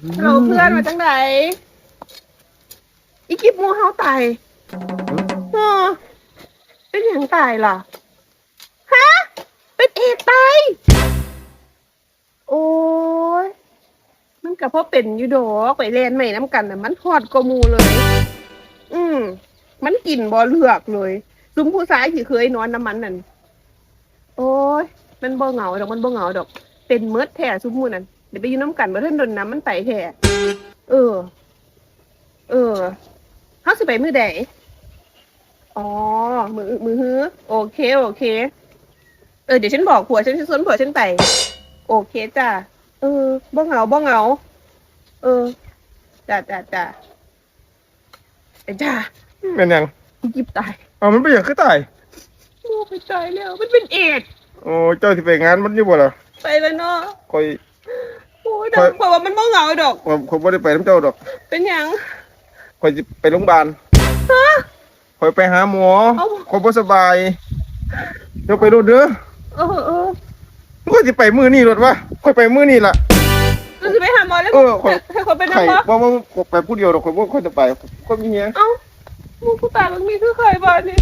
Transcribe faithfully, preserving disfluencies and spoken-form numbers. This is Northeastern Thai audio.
ฮัลโหลเพื่อน ว่าจั่งใด อีกิบหมู่เฮาตาย เออ เป็นหยังตายล่ะ ฮะ เป็นเอดส์ตาย โอ้ย มันก็พอเป็นอยู่ดอก ไปแล่นไม้นำกันน่ะ มันฮอดกว่าหมู่เลย อืม มันกินบ่เลือกเลย ซุมผู้ชายที่เคยนอนนำมันนั่น โอ้ย มันบ่เหงาดอก มันบ่เหงาดอก เป็นเมิดแท้ซุมหมู่นั่น เดี๋ยวไปอยู่นำกันบ่ทันโดนนะ มันไปแท้ เออ เออ เฮาสิไปมื้อใด อ๋อ มื้อ มื้อฮือ โอเค โอเค เออ เดี๋ยวฉันบอกผัวฉัน ฉันชวนผัวฉันไป โอเคจ้ะ เออ บ่เหงา บ่เหงา เออ จ้ะ จ้ะ จ้ะ ไอ้จ้า แม่นหยัง อีกิบตาย เอ้า มันเป็นหยังคือตาย โอ้ย ตายแล้ว มันเป็นเอดส์ โอ้ เจ้าสิไปงานมันอยู่บ่ล่ะ ไปแล้วเนาะ ข่อย โอ้ย ข่อย แต่ข่อยว่ามันบ่เหงาดอก ข่อย ข่อยบ่ได้ไปนำเจ้าดอก เป็นหยัง ข่อยสิไปโรงพยาบาล ฮะ ข่อยไปหาหมอ เอ้า ข่อยบ่สบาย เจ้าไปโลดเด้อ เออ เออ ข่อยสิไปมื้อนี้โลดวะ ข่อยไปมื้อนี้ล่ะ เจ้าสิไปหาหมอแล้ว เออ ข่อย ให้ข่อยไปนำบ่ ข่อยบ่ บ่ บ่ ข่อยไปผู้เดียวดอก ข่อยบ่ค่อยสบาย ข่อยมีเมีย เอ้า หมู่ผู้ตายมันมีคือข่อยบ่นี่